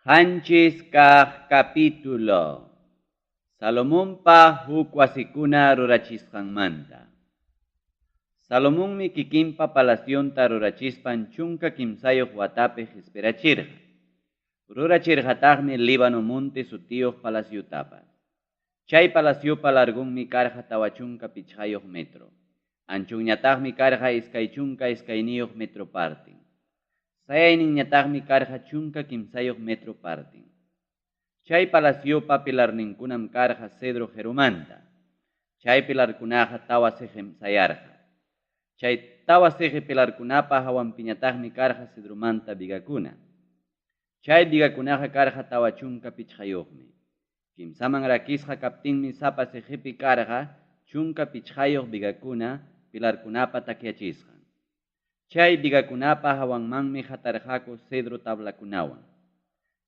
7 kaq capítulo. Salomonpa huk wasikuna rurachisqanmanta. Salomonmi kikinpa palacionta rurachispan 13 watapi qispirachirqa. Rurachirqataqmi Líbano monte sutiyuq palaciotapas. Chay palaciopa largonmi karqa 45 metro. Anchonñataqmi karqa 22 metro partin. Sayayninñataqmi karqa 13 metro partin. Chay palaciopa pilarninkunam karqa cedro qerumanta. Chay pilarkunaqa 4 siqim sayarqa. Chay 4 siqi pilarkunapa hawanpiñataqmi karqa cedromanta vigakuna. Chay vigakunaqa karqa 45yuqmi. Kimsaman rakisqa kaptinmi sapa siqipi karqa 15 vigakuna pilarkunapa takyachisqan. Chay vigakunapa hawanmanmi hatarqaku cedro tablakunawan.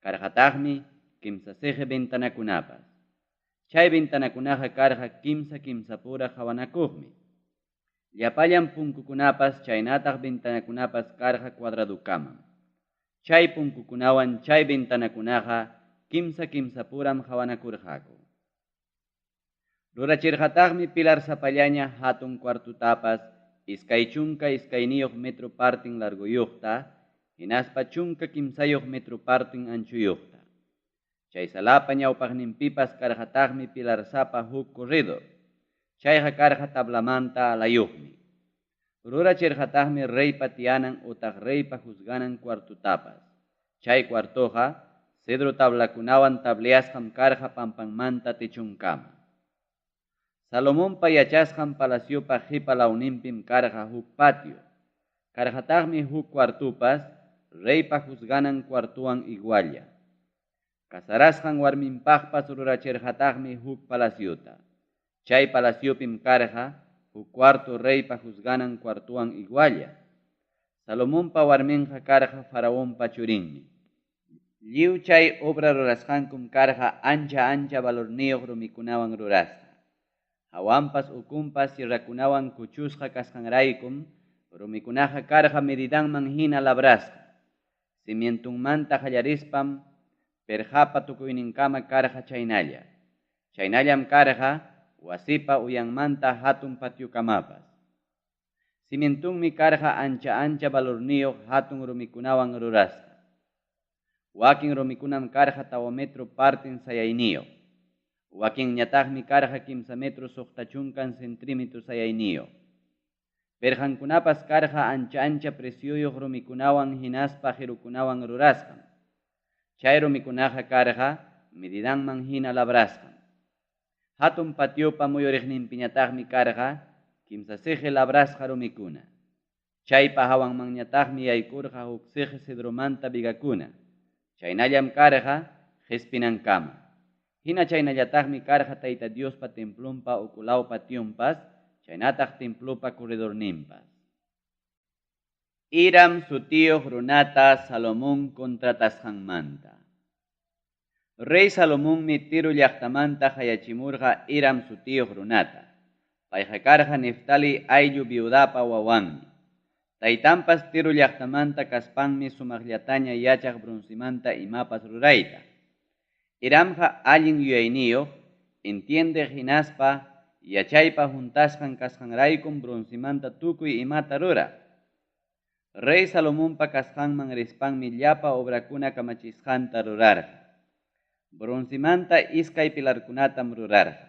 Karqataqmi 3 siqi ventanakunapas. Chay ventanakunaqa karqa kimsa kimsapura qawanakuqmi. Llapallan punkukunapas chaynataq ventanakunapas karqa cuadradokamam. Chay punkukunawan chay ventanakunaqa kimsa kimsapuram qawanakurqaku. Rurachirqataqmi pilar sapallaña hatun cuartotapas 22 metro partin largoyuqta, hinaspa 13 metro partin anchuyuqta. Chay salapa ñawpaqninpipas karqataqmi pilarsapa huk corredor. Chayqa karqa tablamanta alayuqmi. Rurachirqataqmi reypa tiyanan utaq reypa juzganan cuartotapas. Chay cuartoqa cedro tablakunawan tableasqam karqa pampanmanta techonkama. Salomonpa yachasqan palaciopa qipa lawninpim karqa huk patio. Karqataqmi huk cuartopas reypa juzganan cuartowan igualla. Casarasqan warminpaqpas rurachirqataqmi huk palaciota. Chay palaciopim karqa huk cuarto reypa juzganan cuartowan igualla. Salomonpa warminqa karqa faraonpa churinmi. Lliw chay obra rurasqankum karqa ancha ancha valorniyuq rumikunawan rurasqa. Hawanpas ukunpas sierrakunawan kuchusqa kasqanraykum rumikunaqa karqa medidanman hina labrasqa. Cimientunmanta qallarispam perqapa tukuyninkama karqa chaynalla. Chaynallam karqa wasipa uyanmanta hatun patiokamapas. Cimientunmi karqa ancha ancha valorniyuq hatun rumikunawan rurasqa. Wakin rumikunam karqa 4 metro partin sayayniyuq. Wakinñataqmi karqa 3 metro 60 centímetro sayayniyuq. Perqankunapas karqa ancha ancha precioyuq rumikunawan hinaspa qirukunawan rurasqam. Chay rumikunaqa karqa medidanman hina labrasqam. Hatun patiopa muyuriqninpiñataqmi karqa 3 siqi labrasqa rumikuna. Chaypa hawanmanñataqmi yaykurqa huk siqi cedromanta vigakuna. Chaynallam karqa qispinankama. Hina chaynallataqmi karqa Tayta Diospa templonpa ukulaw pationpas, chaynataq templopa corredorninpas. Hiram sutiyuq runata Salomón contratasqanmanta. Rey Salomonmi Tiro llaqtamanta qayachimurqa Hiram sutiyuq runata. Payqa karqa Neftali ayllu viudapa wawanmi. Taytanpas Tiro llaqtamanta kaspanmi sumaqllataña yachaq broncemanta imapas rurayta. Hiramqa allin yuyayniyuq, entiendeq hinaspa yachaypa huntasqan kasqanraykum broncemanta tukuy imata ruraq. Rey Salomonpa kasqanman rispanmi llapa obrakuna kamachisqanta rurarqa. Broncemanta 2 pilarkunatam rurarqa.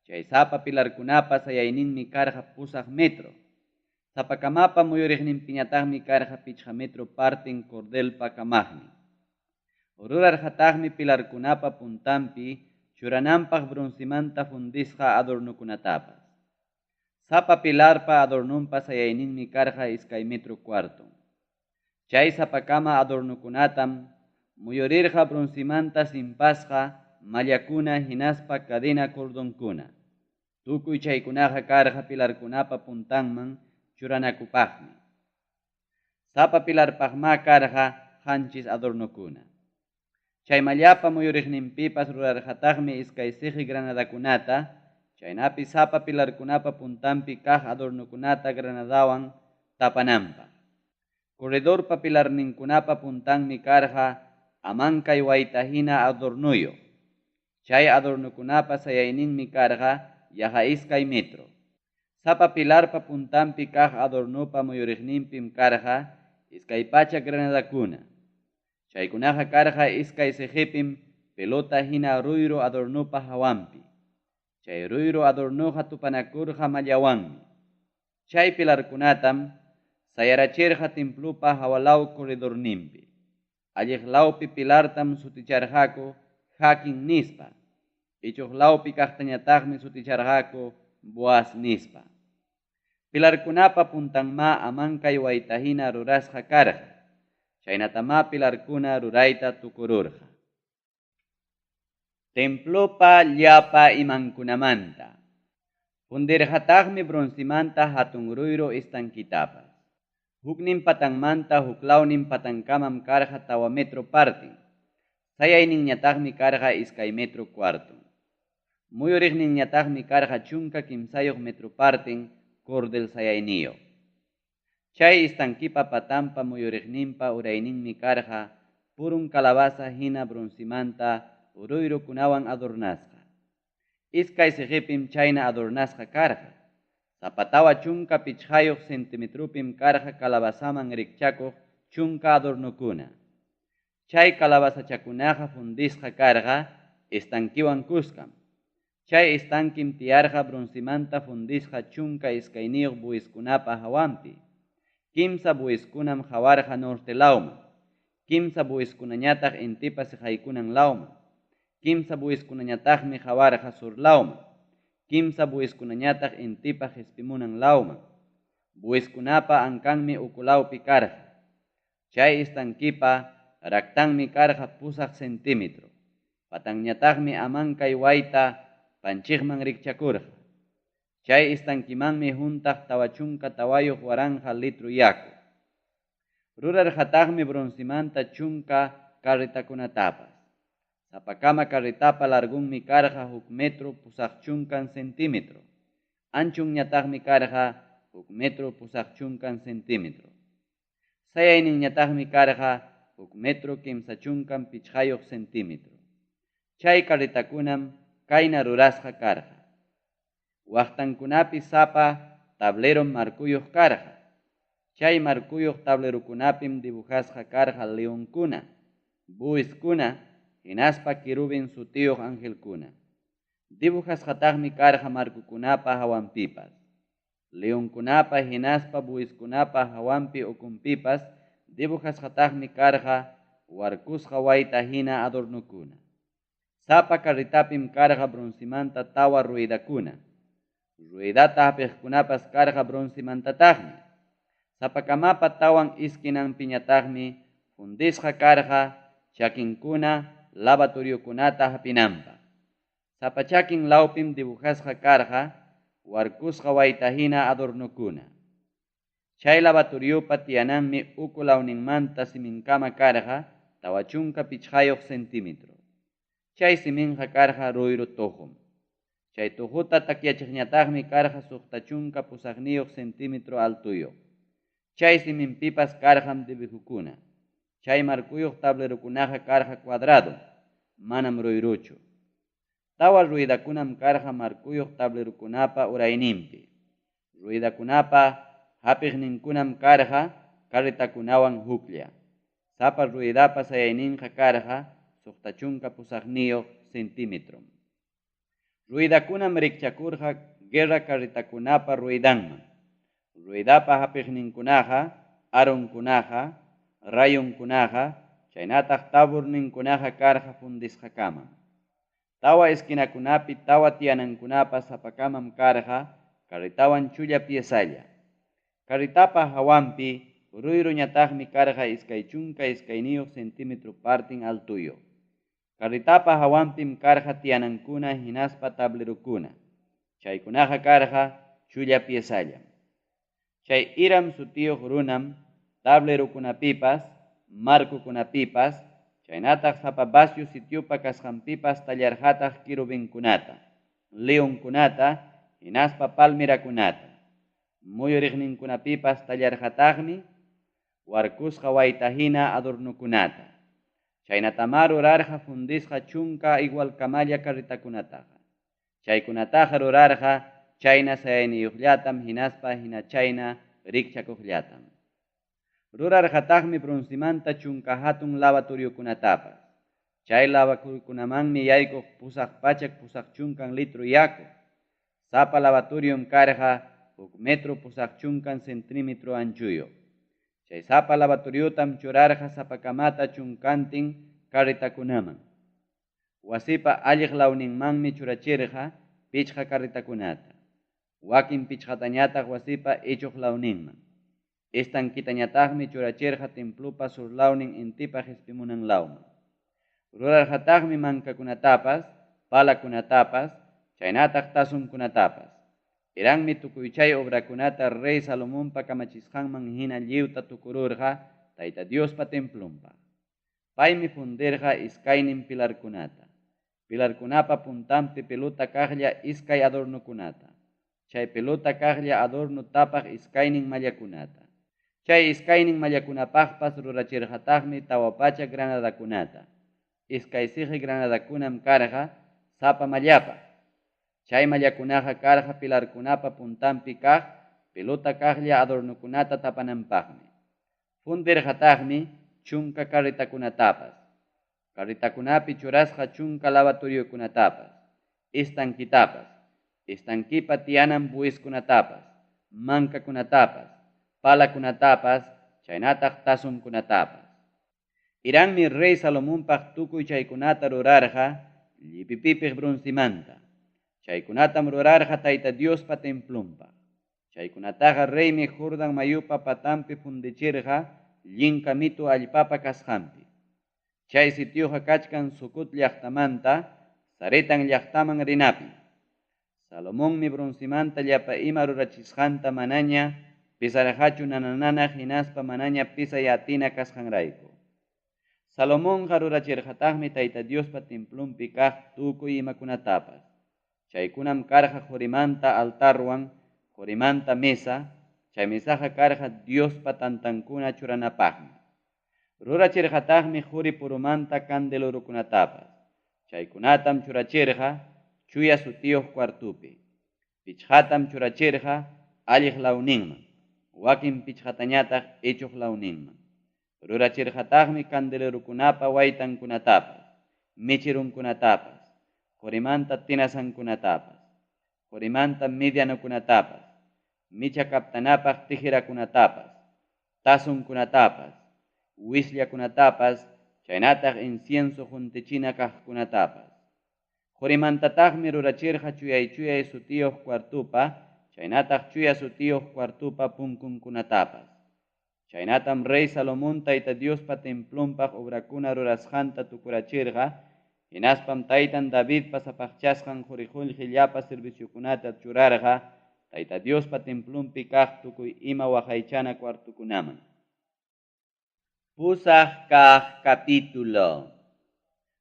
Chay sapa pilarkunapa sayayninmi karqa 8 metro. Sapakamapa muyuriqninpiñataqmi karqa 5 metro partin cordelpa kamaqnin. Rurarqataqmi pilarkunapa puntanpi churananpaq broncemanta fundisqa adornokunatapas. Sapa pilarpa adornonpa sayayninmi karqa 2 metro cuarton. Chay sapakama adornokunatam muyurirqa broncemanta simpasqa mallakuna hinaspa cadena cordonkuna. Tukuy chaykunaqa karqa pilarkunapa puntanman churanakupaqmi. Sapa pilarpaqma karqa 7 adornokuna. Chay mallapa muyuriqninpipas rurarqataqmi 2 siqi granadakunata, chaynapi sapa pilarkunapa puntanpi kaq adornokunata granadawan tapananpaq. Corredorpa pilarninkunapa puntanmi karqa amankay wayta hina adornoyuq. Chay adornokunapa sayayninmi karqa yaqa 2 metro. Sapa pilarpa puntanpi kaq adornopa muyuriqninpim karqa 200 granadakuna. Chaykunaqa karqa 2 siqipim pelota hina ruyru adornopa hawanpi. Chay ruyru adornoqa tupanakurqa mallawanmi. Chay pilarkunatam sayarachirqa templopa hawalaw corredorninpi. Alliq lawpi pilartam suticharqaku Jaquín nispa. Ichuq lawpi kaqtañataqmi suticharqaku Boaz nispa. Pilarkunapa puntanma amankay wayta hina rurasqa karqa. Chaynatamá pilarkuna rurayta tukururqa. Templopa llapa imankunamanta. Fundirqataqmi broncemanta hatun ruyru estanquitapas. Huknin patanmanta huklawnin patankamam karqa 4 metro partin. Sayayninñataqmi karqa 2 metro cuarton. Muyuriqninñataqmi karqa 13 metro partin cordel sayayniyuq. Chay estanquipa patanpa muyuriqninpa urayninmi karqa purun calabaza hina broncemanta ruyrukunawan adornasqa. 2 siqipim chayna adornasqa karqa. Sapa 45 centimetrupim karqa calabazaman rikchakuq 10 adornokuna. Chay calabazachakunaqa fundisqa karqa estanquiwan kuskam. Chay estanquim tiyarqa broncemanta fundisqa 12 bueyeskunapa hawanpi. 3 bueyeskunam hawarqa norte lawman. 3 bueyeskunañataq intipa siqaykunan lawman. 3 bueyeskunañataqmi hawarqa sur lawman. 3 bueyeskunañataq intipa qispimunan lawman. Bueyeskunapa ankanmi ukulawpi karqa. Chay estanquipa raktanmi karqa 8 centímetro. Patanñataqmi amankay wayta panchiqman rikchakurqa. Chay estanquimanmi huntaq 44,000 litro yaku. Rurarqataqmi broncemanta 10 carretakunatapas. Sapakama carretapa largunmi karqa 1 metro 80 centímetro. Anchunñataqmi karqa 1 metro 80 centímetro. Sayayninñataqmi karqa 1 metro 35 centímetro. Chay carretakunam kayna rurasqa karqa. Waqtankunapi sapa tablerom markuyuq karqa. Chay markuyuq tablerukunapim dibujasqa karqa leonkuna, buiskuna, hinaspa querubín sutiyuq angelkuna. Dibujasqataqmi karqa markukunapa hawanpipas. Leonkunapa hinaspa buiskunapa hawanpi ukunpipas dibujasqataqmi karqa warkusqa wayta hina adornokuna. Sapa carretapim karqa broncemanta 4 ruedakuna. Ruedata hapiqkunapas karqa broncemantataqmi. Sapakamapa tawan iskinanpiñataqmi fundisqa karqa chakinkuna lavatoriokunata hapinanpaq. Sapa chakin lawpim dibujasqa karqa warkusqa wayta hina adornokuna. Chay lavatoriopa tiyananmi uku lawninmanta siminkama karqa 45 centímetro. Chay siminqa karqa ruyru tuqum. Chay tuquta takyachiqñataqmi karqa 68 centímetro altuyuq. Chay siminpipas karqam dibujukuna. Chay markuyuq tablerukunaqa karqa cuadrado, manam ruyruchu. 4 ruedakunam karqa markuyuq tablerukunapa urayninpi. Ruedakunapa hapiqninkunam karqa carretakunawan huklla. Sapa ruedapa sayayninqa karqa 68 centímetro. Ruedakunam rikchakurqa guerra carretakunapa ruedanman. Ruedapa hapiqninkunaqa, aronkunaqa, rayunkunaqa, chaynataq taburninkunaqa karqa fundisqakamam. 4 esquinakunapi 4 tiyanankunapas sapakamam karqa carretawan chulla piezalla. Carretapa hawanpi ruyruñataqmi karqa 22 centímetro partin altuyuq. Carretapa hawanpim karqa tiyanankuna hinaspa tablerukuna. Chaykunaqa karqa chulla piezallam. Chay Hiram sutiyuq runam tablerukunapipas, markukunapipas, chaynataq sapa vacio sitiopa kasqanpipas tallarqataq querubinkunata, leonkunata, hinaspa palmerakunata. Muyuriqninkunapipas tallarqataqmi warkusqa wayta hina adornokunata. Chaynatamá rurarqa fundisqa chunka igualkamalla carretakunataqa. Chaykunataqa rurarqa chayna sayayniyuqllatam hinaspa hina chayna rikchakuqllatam. Rurarqataqmi broncemanta chunka hatun lavatoriokunatapas. Chay lavatoriokunamanmi yaykuq 880 litro yaku. Sapa lavatoriom karqa 1 metro 80 centímetro anchuyuq. Chay sapa lavatoriotam churarqa sapakamata chunkantin carretakunaman. Wasipa alliq lawninmanmi churachirqa 5 carretakunata. Wakin 5tañataq wasipa ichuq lawninman. Estanquitañataqmi churachirqa templopa sur lawnin intipa qispimunan lawman. Rurarqataqmi mankakunatapas, palakunatapas, chaynataq tazonkunatapas. Hirammi tukuy chay obrakunata rey Salomonpa kamachisqanman hina lliwta tukururqa Tayta Diospa templonpaq. Paymi fundirqa iskaynin pilarkunata. Pilarkunapa puntanpi pelota kaqlla iskay adornokunata. Chay pelota kaqlla adorno tapaq iskaynin mallakunata. Chay iskaynin mallakunapaqpas rurachirqataqmi 400 granadakunata. Iskay siqi granadakunam karqa sapa mallapaq. Chay mallakunaqa karqa pilarkunapa puntanpi kaq pelota kaqlla adornokunata tapananpaqmi. Fundirqataqmi 10 carretakunatapas. Carretakunapi churasqa 10 lavatoriokunatapas, estanquitapas, estanquipa tiyanan bueskunatapas, mankakunatapas, palakunatapas, chaynataq tazonkunatapas. Hirammi rey Salomonpaq tukuy chaykunata rurarqa llipipipiq broncemanta. Chaykunatam rurarqa Tayta Diospa templonpaq. Chaykunataqa reymi Jordan mayupa patanpi fundichirqa llinka mitu allpapa kasqanpi. Chay sitioqa kachkan Sucot llaqtamanta Zaretan llaqtaman rinapi. Salomonmi broncemanta llapa ima rurachisqanta manaña pesarqachu nanananaq hinaspa manaña pesay atina kasqanrayku. Salomonqa rurachirqataqmi Tayta Diospa templonpi kaq tukuy imakunatapas. Chaykunam karqa qorimanta altarwan, qorimanta mesa, chay mesaqa karqa Diospa tantankuna churanapaqmi. Rurachirqataqmi qori purumanta candelorukunatapas. Chaykunatam churachirqa chuya sutiyuq cuartupi. 5tam churachirqa alliq lawninman, wakin 5tañataq ichuq lawninman. Rurachirqataqmi candelerokunapa waytankunatapas, mecherunkunatapas, qorimanta tinasankunatapas, qorimanta medianokunatapas, micha kaptanapaq tijerakunatapas, tazonkunatapas, wisllakunatapas, chaynataq incienso juntichina kaqkunatapas. Qorimantataqmi rurachirqa chuyay sutiyuq cuartupa, chaynataq chuya sutiyuq cuartupa punkunkunatapas. Chaynatam rey Salomón Tayta Diospa templonpaq obrakuna rurasqanta tukurachirqa, hinaspam taytan Davidpa sapaqchasqan qori-qullqi llapa serviciokunata churarqa Tayta Diospa templonpi kaq tukuy ima waqaychana cuartukunaman. 8 kaq capítulo.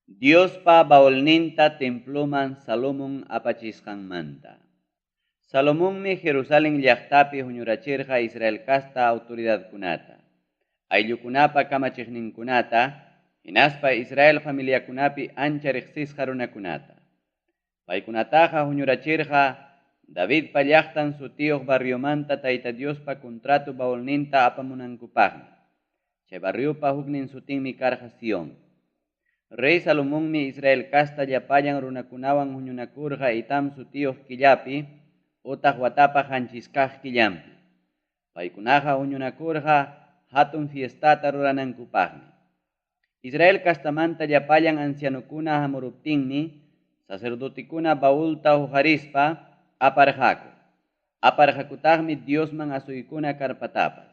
Diospa baulninta temploman Salomón apachisqanmanta. Salomonmi Jerusalén llaqtapi huñurachirqa Israel casta autoridadkunata, ayllukunapa kamachiqninkunata, hinaspa Israel familiakunapi ancha riqsisqa runakunata. Paykunataqa huñurachirqa Davidpa llaqtan sutiyuq barriomanta Tayta Diospa contrato baulninta apamunankupaqmi. Chay barriopa huknin sutinmi karqa Sion. Rey Salomonmi Israel casta llapallan runakunawan huñunakurqa Itam sutiyuq killapi utaq watapa 7 kaq killanpi. Paykunaqa huñunakurqa hatun fiestata ruranankupaqmi. Israel castamanta llapallan ancianokuna hamuruptinmi sacerdotekuna baulta huqarispa aparqaku. Aparqakutaqmi Diosman asuykuna karpatapas.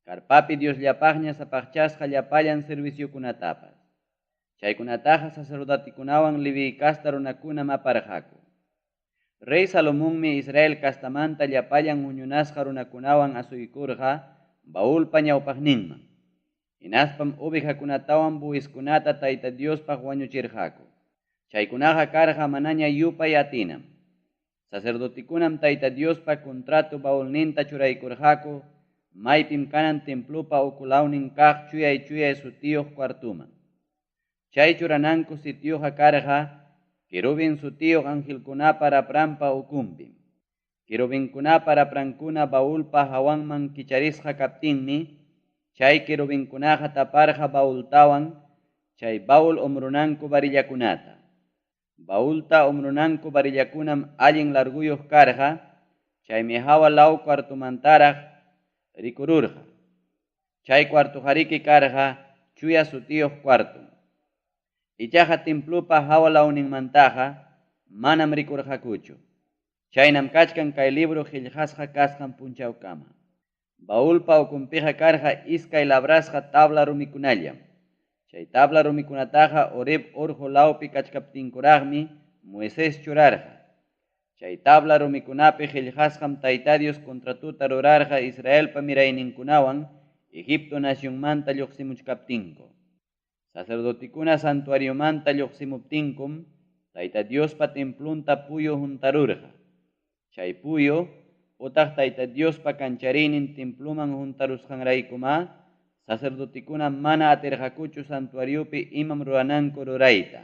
Karpapi Diosllapaqña sapaqchasqa llapallan serviciokunatapas. Chaykunataqa sacerdotekunawan Leví casta runakunam aparqaku. Rey Salomonmi Israel castamanta llapallan huñunasqa runakunawan asuykurqa baulpa ñawpaqninman. Hinaspam ovejakunatawan bueyeskunata Tayta Diospaq wañuchirqaku. Chaykunaqa karqa manaña yupay atinam. Sacerdotekunam Tayta Diospa contrato baulninta churaykurqaku maypim kanan templopa ukulawnin kaq chuyay sutiyuq cuartuman. Chay churananku sitioqa karqa querubin sutiyuq angelkunapa rapranpa ukunpim. Querubinkunapa raprankuna baulpa hawanman kicharisqa kaptinmi, chay querubinkunaqa taparqa baultawan chay baul hombrunanku varillakunata. Baulta hombrunanku varillakunam allin larguyuq karqa, chaymi hawa law cuartomantaraq rikururqa. Chay cuartoqariki karqa chuya sutiyuq cuartom. Ichaqa templopa hawa lawninmantaqa manam rikurqakuchu. Chaynam kachkan kay libro qillqasqa kasqan punchawkama. Baulpa ukunpiqa karqa iskay labrasqa tabla rumikunallam. Chay tabla rumikunataqa Horeb orqo lawpi kachkaptinkuraqmi Moisés churarqa. Chay tabla rumikunapi qillqasqam Tayta Dios contratota rurarqa Israelpa mirayninkunawan Egipto nacionmanta lluqsimuchkaptinku. Sacerdotikuna santuariomanta lluqsimuptinkum Tayta Diospa templonta puyu huntarurqa. Chay puyu utaq Tayta Diospa kanchariynin temploman huntarusqanraykumá sacerdotikuna mana atirqakuchu santuariopi imam rurananku rurayta.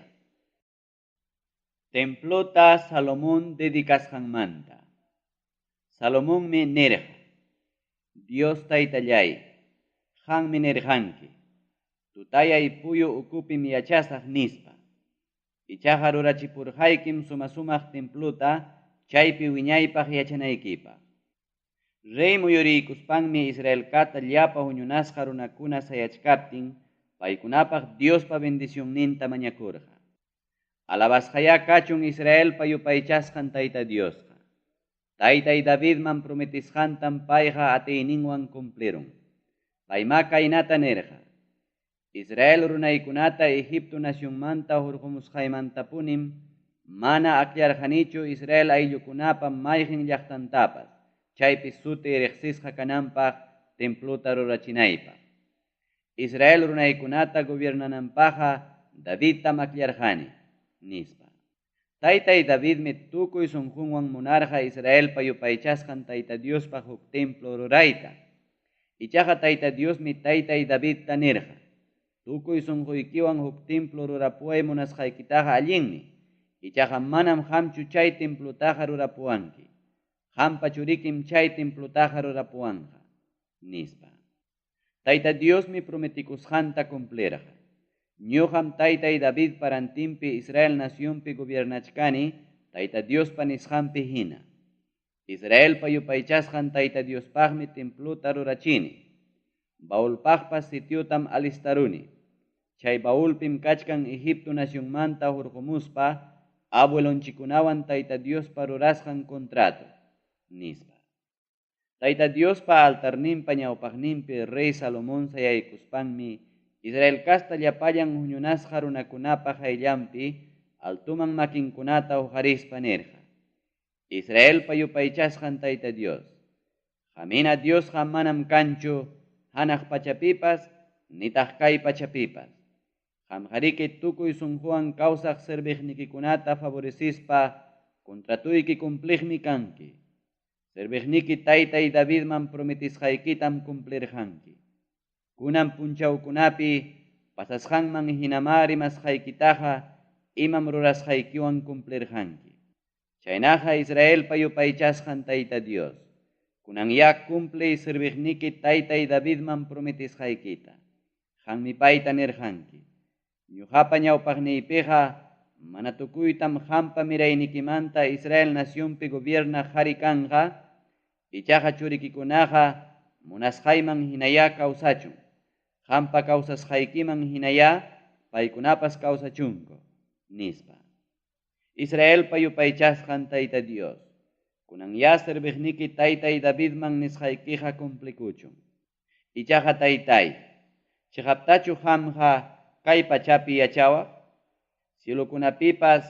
Templota Salomón dedicasqanmanta. Salomonmi nirqa: Dios Taytallay, qanmi nirqanki, tutayay puyu ukupim yachasaq nispa. Ichaqa rurachipurqaykim suma-sumaq templota chaypi wiñaypaq yachanaykipaq. Rey muyuriykuspanmi Israelkata llapa huñunasqa runakuna sayachkaptin, paykunapaq Diospa bendicionninta mañakurqa. Alabasqayá kachun Israelpa yupaychasqan Tayta Diosqa. Taytay Davidman prometisqantam payqa atiyninwan cumplirun. Paymá kaynata nirqa: Israel runaykunata Egipto nacionmanta hurqumusqaymantapunim mana akllarqanichu Israel ayllukunapa mayqin llaqtantapas, chaypi suti riqsisqa kananpaq templota rurachinaypaq. Israel runaykunata gobiernananpaqqa Davidtam akllarqani, nispa. Taytay Davidmi tukuy sunqunwan munarqa Israelpa yupaychasqan Tayta Diospaq huk templo rurayta. Ichaqa Tayta Diosmi taytay Davidta nirqa: Tukuy sunquykiwan huk templo rurapuway munasqaykitaqa allinmi. Ichaqa manam qamchu chay templotaqa rurapuwanki. Qampa churikim chay templotaqa rurapuwanqa, nispa. Tayta Diosmi prometikusqanta cumplirqa. Ñuqam taytay Davidpa rantinpi Israel nacionpi gobiernachkani Tayta Diospa nisqanpi hina. Israelpa yupaychasqan Tayta Diospaqmi templota rurachini. Baulpaqpas sitiotam alistaruni. Chay baulpim kachkan Egipto nacionmanta hurqumuspa abuelonchikunawan Tayta Diospa rurasqan contrato, nispa. Tayta Diospa altarninpa ñawpaqninpi rey Salomón sayaykuspanmi Israel casta llapallan huñunasqa runakunapa qayllanpi altoman makinkunata huqarispa nirqa: Israelpa yupaychasqan Tayta Dios, qamhina Diosqa manam kanchu hanaq pachapipas nitaq kay pachapipas. Qamqariki tukuy sunquwan kawsaq serviqnikikunata favorecispa contratuyki cumpliqmi kanki. Serviqniki taytay Davidman prometisqaykitam cumplirqanki. Kunan punchawkunapi pasasqanman hinamá rimasqaykitaqa imam rurasqaykiwan cumplirqanki. Chaynaqa Israelpa yupaychasqan Tayta Dios, kunanyá cumpliy serviqniki taytay Davidman prometisqaykita. Qanmi payta nirqanki: Ñuqapa ñawpaqniypiqa mana tukuytam qampa miraynikimanta Israel nacionpi gobiernaq qhari kanqa, ichaqa churikikunaqa munasqayman hinayá kawsachun. Qampa kawsasqaykiman hinayá paykunapas kawsachunku, nispa. Israelpa yupaychasqan Tayta Dios, kunanyá serviqniki taytay Davidman nisqaykiqa cumplikuchun. Ichaqa taytay, chiqaptachu qamqa kay pachapi yachawaq? Cielokunapipas,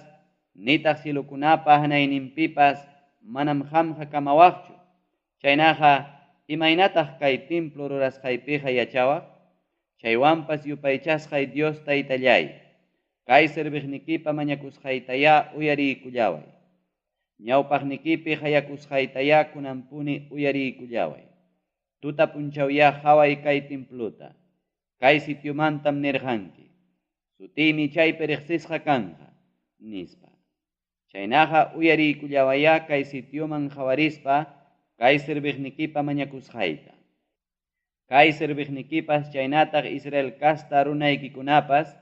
nitaq cielokunapa hanayninpipas manam qamqa kamawaqchu. Chaynaqa, imaynataq kay templo rurasqaypiqa yachawaq? Chaywanpas yupaychasqay Dios Taytallay, kay serviqnikipa mañakusqaytayá uyariykullaway. Ñawpaqnikipi qayakusqaytayá kunanpuni uyariykullaway. Tuta punchawyá qhaway kay templota. Kay sitiomantam nirqanki: Sutiymi chaypi reqsisqa kanqa, nispa. Chaynaqa uyariykullawayá kay sitioman qawarispa kay serviqnikipa mañakusqayta. Kay serviqnikipas chaynataq Israel casta runaykikunapas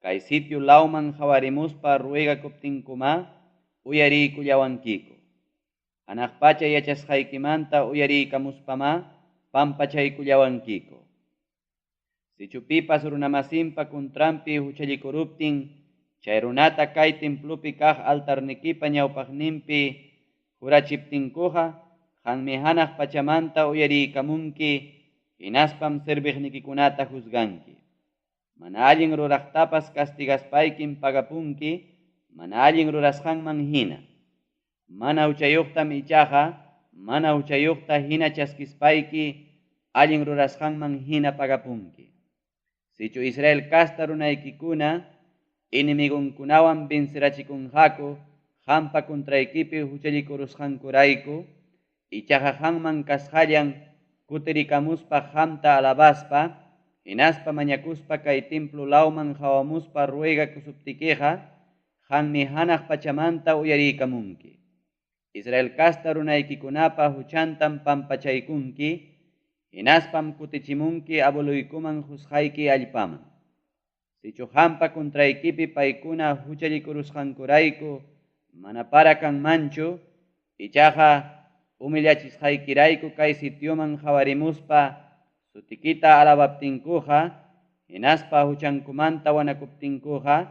kay sitio lawman qawarimuspa ruegakuptinkumá uyariykullawankiku. Hanaq pacha yachasqaykimanta uyariykamuspamá pampachaykullawankiku. Sichu pipas runamasinpa contranpi huchallikuruptin, chay runata kay templopi kaq altarnikipa ñawpaqninpi jurachiptinkuqa, qanmi hanaq pachamanta uyariykamunki, hinaspam serviqnikikunata juzganki. Mana allin ruraqtapas castigaspaykim pagapunki, mana allin rurasqanman hina. Mana huchayuqtam ichaqa, mana huchayuqta hina chaskispayki, allin rurasqanman hina pagapunki. Sichu Israel casta runaykikuna, enemigonkunawan vencerachikunqaku, qampa contraykipi huchallikurusqankurayku, ichaqa qanman kasqallan kutirikamuspa qamta alabaspa, hinaspa mañakuspa kay templo lawman qawamuspa ruegakusuptikiqa, qanmi hanaq pachamanta uyariykamunki. Israel casta runaykikunapa huchantam pampachaykunki, hinaspam kutichimunki abueluykuman qusqayki allpaman. Sichu qampa contraykipi paykuna huchallikurusqankurayku mana para kanmanchu, ichaqa humillachisqaykirayku kay sitioman qawarimuspa sutikita alabaptinkuqa, hinaspa huchankumanta wanakuptinkuqa,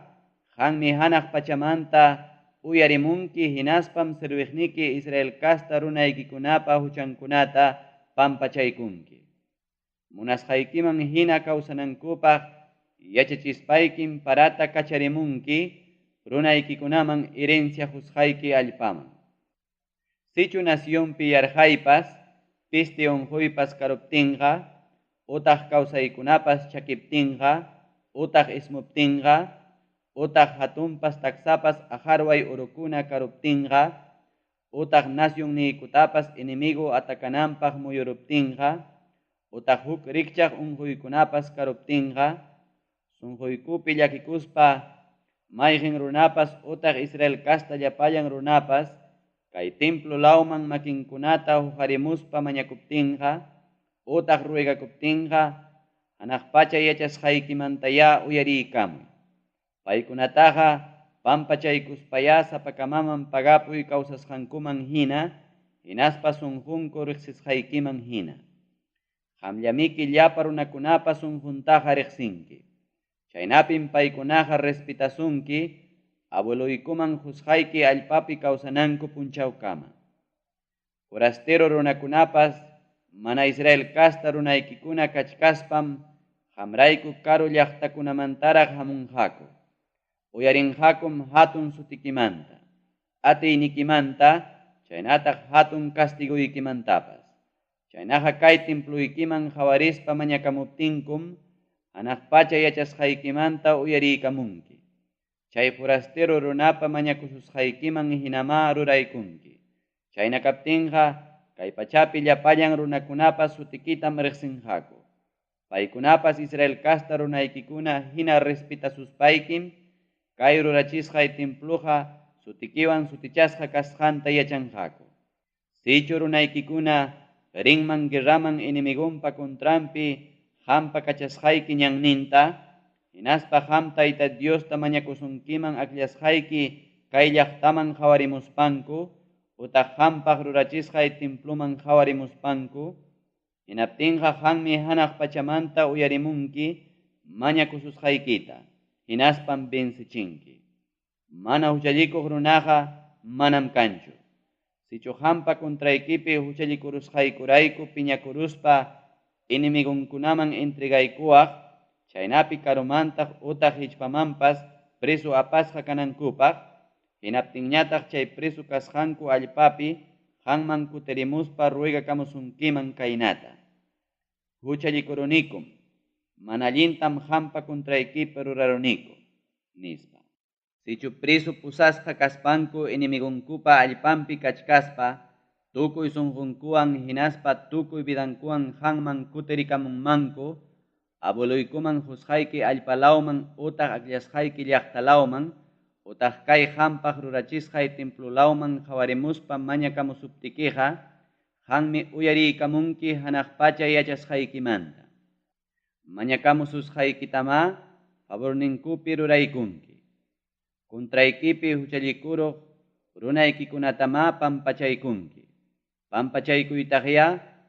qanmi hanaq pachamanta uyarimunki hinaspam serviqniki Israel casta runaykikunapa huchankunata pampachaykunki. Munasqaykiman hina kawsanankupaq yachachispaykim parata kacharimunki runaykikunaman herencia qusqayki allpaman. Sichu nacionpi yarqaypas, peste unquypas karuptinqa, utaq kawsaykunapas chakiptinqa, utaq ismuptinqa, utaq hatunpas taksapas aqarway urukuna karuptinqa, utaq nacionniykutapas enemigo atakananpaq muyuruptinqa, utaq huk rikchaq unquykunapas karuptinqa, sunquykupi llakikuspa mayqin runapas utaq Israel casta llapallan runapas, kay templo lawman makinkunata huqarimuspa mañakuptinqa, utaq ruegakuptinqa, hanaq pacha yachasqaykimantayá uyariykamuy. Paykunataqa pampachaykuspayá sapakamaman pagapuy kawsasqankuman hina, hinaspa sunqunku riqsisqaykiman hina. Qamllamiki llapa runakunapa sunquntaqa riqsinki. Chaynapim paykunaqa respetasunki, abueluykuman qusqayki allpapi kawsananku punchawkama. Forastero runakunapas mana Israel casta runaykikuna kachkaspam qamrayku karu llaqtakunamantaraq hamunqaku. Uyarinqakum hatun sutikimanta, atiynikimanta, chaynataq hatun castiguykimantapas. Chaynaqa kay temploykiman qawarispa mañakamuptinkum, hanaq pacha yachasqaykimanta uyariykamunki. Chay forastero runapa mañakususqaykiman hinamá ruraykunki. Chayna kaptinqa, kay pachapi llapallan runakunapas sutikitam riqsinqaku. Paykunapas Israel casta runaykikuna hina respetasuspaykim, kay rurachisqay temploqa sutikiwan sutichasqa kasqanta yachanqaku. Sichu runaykikuna rinman guerraman enemigonpa contranpi qampa kachasqayki ñanninta, hinaspa qam Tayta Diosta mañakusunkiman akllasqayki kay llaqtaman qawarimuspanku, utaq qampaq rurachisqay temploman qawarimuspanku, hinaptinqa qanmi hanaq pachamanta uyarimunki mañakususqaykita, hinaspam vencechinki. Mana huchallikuq runaqa manam kanchu. Sichu qampa contraykipi huchallikurusqaykurayku piñakuruspa enemigonkunaman entregaykuwaq, chaynapi karumantaq utaq hichpamanpas preso apasqa kanankupaq, hinaptinñataq chay preso kasqanku allpapi qanman kutirimuspa ruegakamusunkiman kaynata. Huchallikurunikum, mana allintam qampa contraykipi ruraruniku, nispa. Sichu preso pusasqa kaspanku enemigonkupa allpanpi kachkaspa, tukuy sunqunkuwan hinaspa tukuy vidankuwan qanman kutirikamunmanku, Abueloykuman qusqayki allpa lawman utaq akllasqayki llaqta lawman utaq kay qampaq rurachisqay templo lawman qawarimuspa mañakamusuptikiqa, qanmi uyariykamunki hanaq pacha yachasqaykimanta. Mañakamususqaykitamá favorninkupi ruraykunki. Contraykipi huchallikuruq runaykikunatamá pampachaykunki. Pampachaykuytaqyá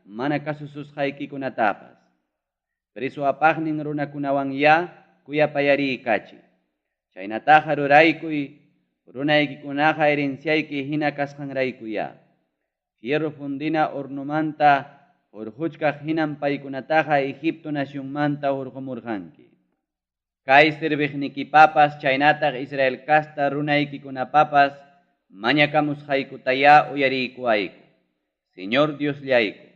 mana kasususqaykikunatapas. Preso apaqnin runakunawanyá kuyapayariykachiy. Chaynataqa ruraykuy runaykikunaqa herenciayki hina kasqanraykuyá. Fierro fundina hornomanta hurquchkaq hinam paykunataqa Egipto nacionmanta hurqumurqanki. Kay serviqnikipapas chaynataq Israel casta runaykikunapapas mañakamusqaykutayá uyariykuwayku. Señor Diosllayku,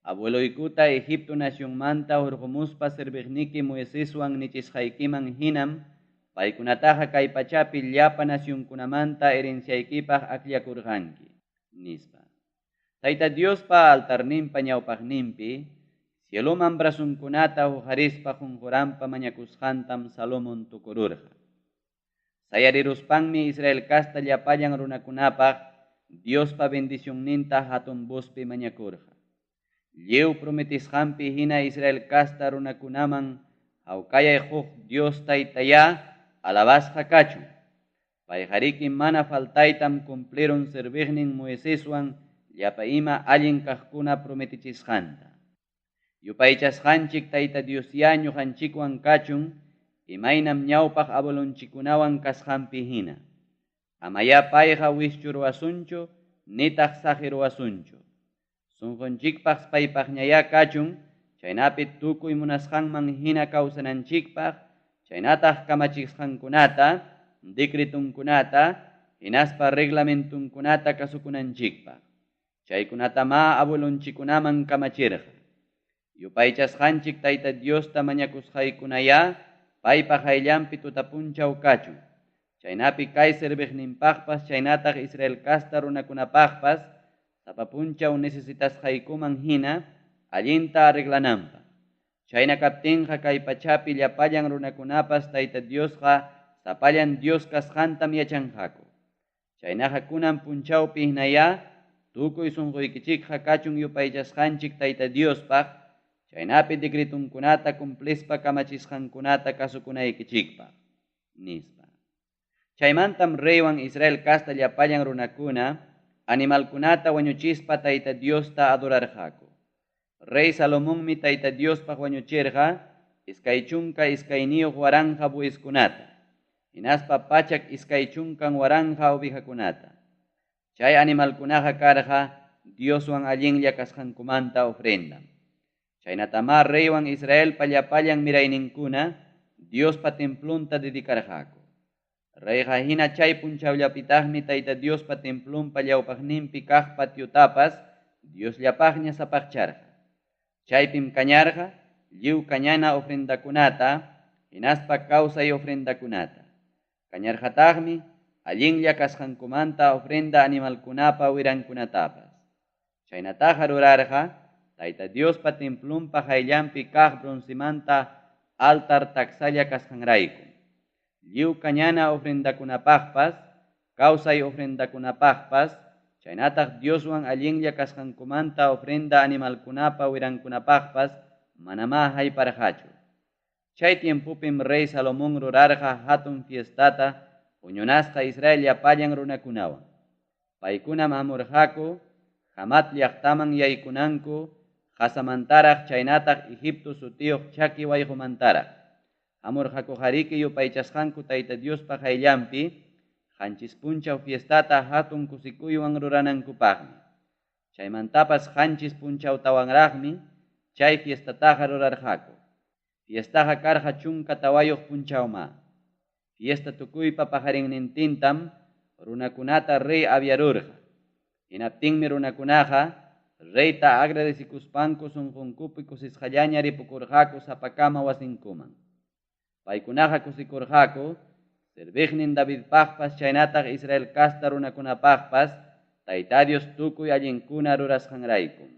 abueloykuta Egipto nacionmanta hurqumuspa serviqniki Moiseswan nichisqaykiman hinam paykunataqa kay pachapi llapa nacionkunamanta herenciaykipaq akllakurqanki, nispa. Tayta Diospa altarninpa ñawpaqninpi cieloman brazonkunata huqarispa qunquranpa mañakusqantam Salomón tukururqa. Sayariruspanmi Israel casta llapallan runakunapaq Diospa bendicionninta hatun vozpi mañakurqa. Lliw prometisqanpi hina Israel casta runakunaman hawkayay quq Dios Taytayá alabasqa kachun. Payqariki mana faltaytam cumplirun serviqnin Moiseswan llapa ima allin kaqkuna prometichisqanta. Yupaychasqanchik Tayta Diosyá ñuqanchikwan kachun, imaynam ñawpaq abuelonchikkunawan kasqanpi hina. Amayá payqa wischuruwasunchu nitaq saqiruwasunchu. Sunqunchikpaq paypaqñayá kachun, chaynapi tukuy munasqanman hina kawsananchikpaq, chaynataq kamachisqankunata, decretonkunata, hinaspa reglamentonkunata kasukunanchikpaq. Chaykunatamá abuelonchikkunaman kamachirqa. Yupaychasqanchik Tayta Diosta mañakusqaykunayá paypa qayllanpi tutapunchaw kachun. Chaynapi kay serviqninpaqpas chaynataq Israel casta runakunapaqpas sapa punchaw necesitasqaykuman hina allinta arreglananpaq. Chayna kaptinqa kay pachapi llapallan runakunapas Tayta Diosqa sapallan Dios kasqantam yachanqaku. Chaynaqa kunan punchawpi hinayá tukuy sunquykichikqa kachun yupaychasqanchik Tayta Diospaq, chaynapi decretonkunata cumplispa kamachisqankunata kasukunaykichikpaq, nispa. Chaymantam reywan Israel casta llapallan runakuna animalkunata wañuchispa Tayta Diosta adorarqaku. Rey Salomonmi Tayta Diospaq wañuchirqa 22,000 bueyeskunata, hinaspa 120,000 ovejakunata. Chay animalkunaqa karqa Dioswan allinlla kasqankumanta ofrendam. Chaynatamá reywan Israelpa llapallan mirayninkuna Diospa templonta dedicarqaku. Reyqa hina chay punchawllapitaqmi Tayta Diospa templonpa ñawpaqninpi kaq patiotapas Diosllapaqña sapaqcharqa. Chaypim kañarqa lliw kañana ofrendakunata hinaspa kawsay ofrendakunata. Kañarqataqmi allinlla kasqankumanta ofrenda animalkunapa wirankunatapas. Chaynataqa rurarqa Tayta Diospa templonpa qayllanpi kaq broncemanta altar taksalla kasqanraykum. Lliw kañana ofrendakunapaqpas, kawsay ofrendakunapaqpas, chaynataq Dioswan allinlla kasqankumanta ofrenda animalkunapa wirankunapaqpas manamá hayparqachu. Chay tiempopim rey Salomón rurarqa hatun fiestata huñunasqa Israel llapallan runakunawan. Paykunam hamurqaku Hamat llaqtaman yaykunanku qasamantaraq chaynataq Egipto sutiyuq chaki wayqumantaraq. Hamurqakuqariki yupaychasqanku Tayta Diospa qayllanpi 7 punchaw fiestata hatun kusikuywan ruranankupaqmi. Chaymantapas 7 punchawtawanraqmi chay fiestataqa rurarqaku. Fiestaqa karqa 14 punchawmá. Fiesta tukuypa paqarinnintintam runakunata rey aviarurqa. Hinaptinmi runakunaqa reyta agradecikuspanku sunqunkupi kusisqallaña ripukurqaku sapakama wasinkuman. Paykunaqa kusikurqaku serviqnin Davidpaqpas chaynataq Israel casta runakunapaqpas Tayta Dios tukuy allinkuna rurasqanraykum.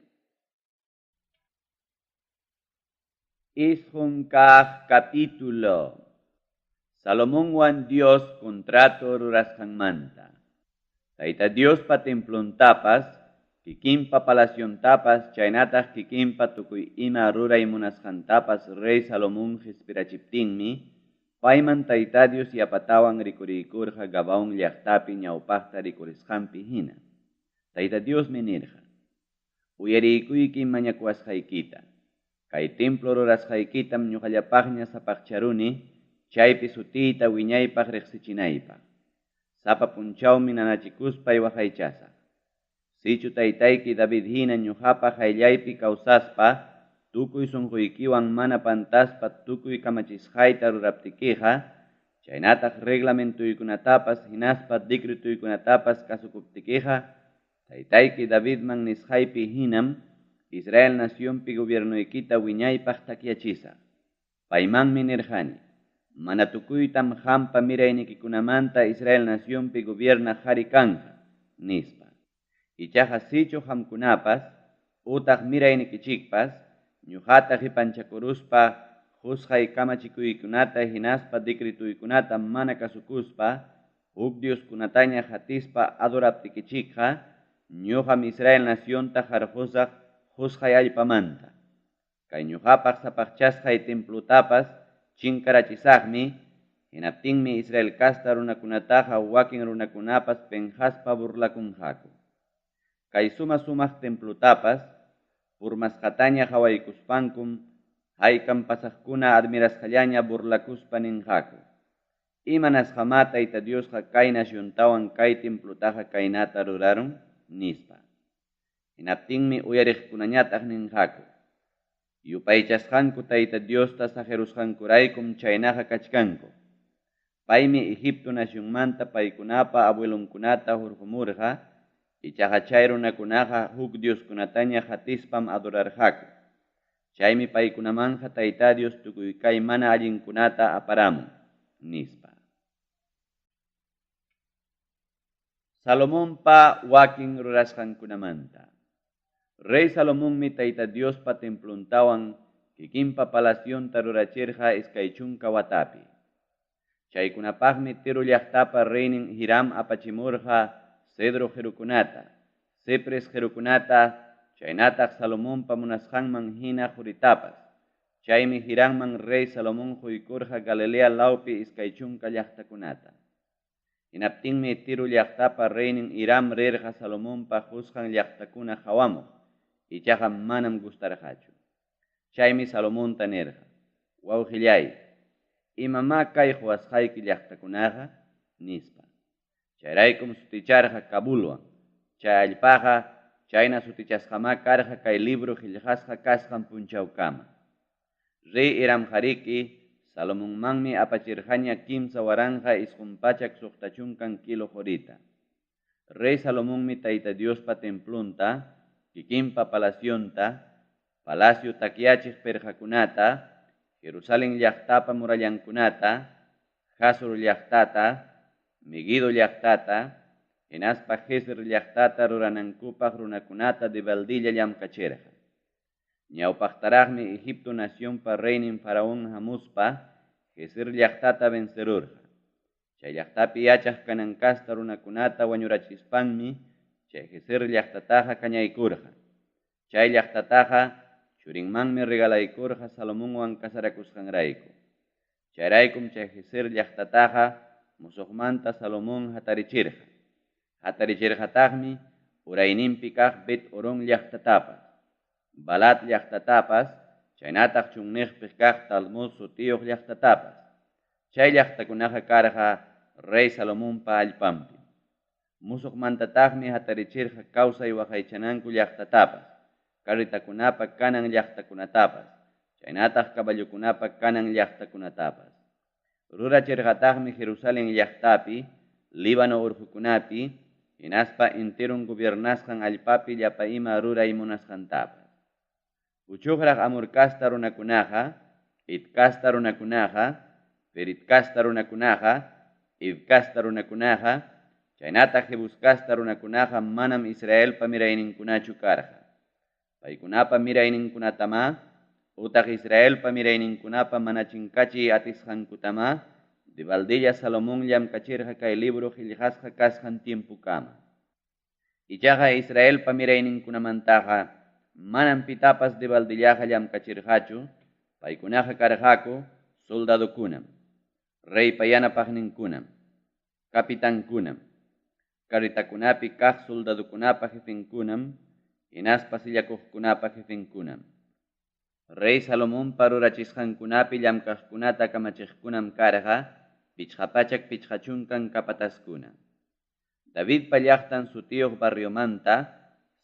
Isqun kaq capítulo. Salomonwan Dios contrato rurasqanmanta. Tayta Diospa templontapas, kikinpa palaciontapas, chaynataq kikinpa tukuy ima ruray munasqantapas rey Salomón qispirachiptinmi, payman Tayta Dios yapatawan rikuriykurqa Gabaón llaqtapi ñawpaqta rikurisqanpi hina. Tayta Diosmi nirqa: Uyariykuykim mañakuwasqaykita. Kay templo rurasqaykitam ñuqallapaqña sapaqcharuni, chaypi sutiyta wiñaypaq riqsichinaypaq. Sapa punchawmi nanachikuspay waqaychasaq. Sichu taytayki David hina ñuqapa qayllaypi kawsaspa, tukuy sunquykiwan mana pantaspa tukuy kamachisqayta ruraptikiqa, chaynataq reglamentuykunatapas hinaspa decretuykunatapas kasukuptikiqa, taytayki Davidman nisqaypi hinam Israel nacionpi gobiernoykita wiñaypaq takyachisaq. Paymanmi nirqani: Mana tukuytam qampa miraynikikunamanta Israel nacionpi gobiernaq qari kanqa, nispa. Ichaqa sichu qamkunapas utaq miraynikichikpas ñuqata qipanchakuruspa qusqay kamachikuykunata hinaspa decretuykunata mana kasukuspa huk dioskunataña qatispa adoraptikichikqa, ñuqam Israel nacionta qarqusaq qusqay allpamanta. Kay ñuqapaq sapaqchasqay templotapas chinkarachisaqmi, hinaptinmi Israel casta runakunataqa wakin runakunapas penqaspa burlakunqaku. Kay suma-sumaq templotapas purmasqataña qawaykuspankum haykam pasaqkuna admirasqallaña burlakuspa ninqaku: Imanasqamá Tayta Diosqa kay naciontawan kay templotaqa kaynata rurarun? nispa. Hinaptinmi uyariqkunañataq ninqaku: Yupaychasqanku Tayta Diosta saqerusqankuraykum chaynaqa kachkanku. Paymi Egipto nacionmanta paykunapa abuelonkunata hurqumurqa, ichaqa chay runakunaqa huk dioskunataña qatispam adorarqaku. Chaymi paykunamanqa Tayta Dios tukuy kay mana allinkunata aparamun, nispa. Salomonpa wakin rurasqankunamanta. Rey Salomonmi Tayta Diospa templontawan kikinpa palacionta rurachirqa 20 watapi. Chaykunapaqmi Tiro llaqtapa reynin Hiram apachimurqa cedro qirukunata, cipres qirukunata, chaynataq Salomonpa munasqanman hina quritapas. Chaymi Hiramman rey Salomón quykurqa Galilea lawpi 20 llaqtakunata. Hinaptinmi Tiro llaqtapa reynin Hiram rirqa Salomonpa qusqan llaqtakuna qawamuq, ichaqa manam gustarqachu. Chaymi Salomonta nirqa: Wawqilláy, imamá kay quwasqayki llaqtakunaqa? nispa. Chayraykum suticharqa Cabulwan. Chay allpaqa chayna sutichasqamá karqa kay libro qillqasqa kasqan punchawkama. Rey Hiramqariki Salomonmanmi apachirqaña 3960 kilo qurita. Rey Salomonmi Tayta Diospa templonta, kikinpa palacionta, palacio takyachiq pirqakunata, Jerusalén llaqtapa murallankunata, Hazor llaqtata, Meguido llaqtata, hinaspa Gezer llaqtata ruranankupaq runakunata debaldilla llamkachirqa. Ñawpaqtaraqmi Egipto nacionpa reynin Faraón hamuspa Gezer llaqtata vencerurqa. Chay llaqtapi yachaq Canaán casta runakunata wañurachispanmi chay Gezer llaqtataqa kañaykurqa. Chay llaqtataqa churinmanmi regalaykurqa Salomonwan casarakusqanrayku. Chayraykum chay Gezer llaqtataqa musuqmanta Salomón hatarichirqa. Hatarichirqataqmi urayninpi kaq Bet Orón llaqtatapas, Balat llaqtatapas, chaynataq chunniqpi kaq Talmud sutiyuq llaqtatapas. Chay llaqtakunaqa karqa rey Salomonpa allpanpi. Musuqmantataqmi hatarichirqa kawsay waqaychananku llaqtatapas, carretakunapa kanan llaqtakunatapas, chaynataq caballokunapa kanan llaqtakunatapas. Rurachirqataqmi Jerusalén llaqtapi, Líbano urqukunapi, hinaspa enteron gobiernasqan allpapi llapa ima ruray munasqantapas. Puchuqraq Amor casta runakunaqa, Het casta runakunaqa, Ferit casta runakunaqa, Hiv casta runakunaqa, chaynataq Jebus casta runakunaqa manam Israelpa mirayninkunachu karqa. Paykunapa mirayninkunatamá utaq Israelpa mirayninkunapa mana chinkachiy atisqankutamá debaldella Salomón llamkachirqa kay libro qellqasqa kasqan tiempokama. Ichaqa Israelpa mirayninkunamantaqa manam pitapas debaldellaqa llamkachirqachu, paykunaqa karqaku soldadokunam, reypa yanapaqninkunam, capitankunam, carretakunapi kaq soldadokunapa jefenkunam hinaspa sillakuqkunapa jefenkunam. Rey Salomonpa rurachisqankunapi llamkaqkunata kamachiqkunam karqa 550 capatazkuna. Davidpa llaqtan sutiyuq barriomanta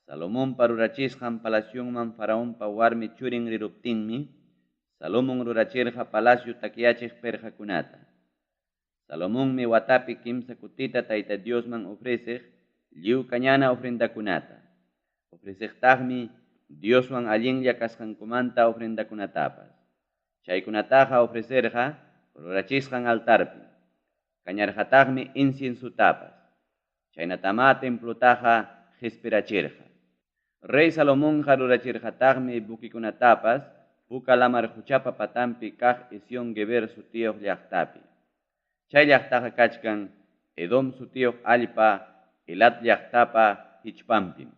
Salomonpa rurachisqan palacionman Faraonpa warmi churin riruptinmi, Salomon rurachirqa palacio takyachiq perqakunata. Salomonmi watapi kimsa kutita Tayta Diosman ofreceq lliw kañana ofrendakunata. Ofreceqtaqmi Dioswan allinlla kasqankumanta ofrendakunatapas. Chaykunataqa ofrecerqa rurachisqan altarpim. Kañarqataqmi inciensotapas. Chaynatamá templotaqa qespirachirqa. Rey Salomonqa rurachirqataqmi buquekunatapas Puka lamar qochapa patanpi kaq Ezión-geber sutiyuq llaqtapi. Chay llaqtaqa kachkan Edom sutiyuq allpa Elat llaqtapa hichpanpim.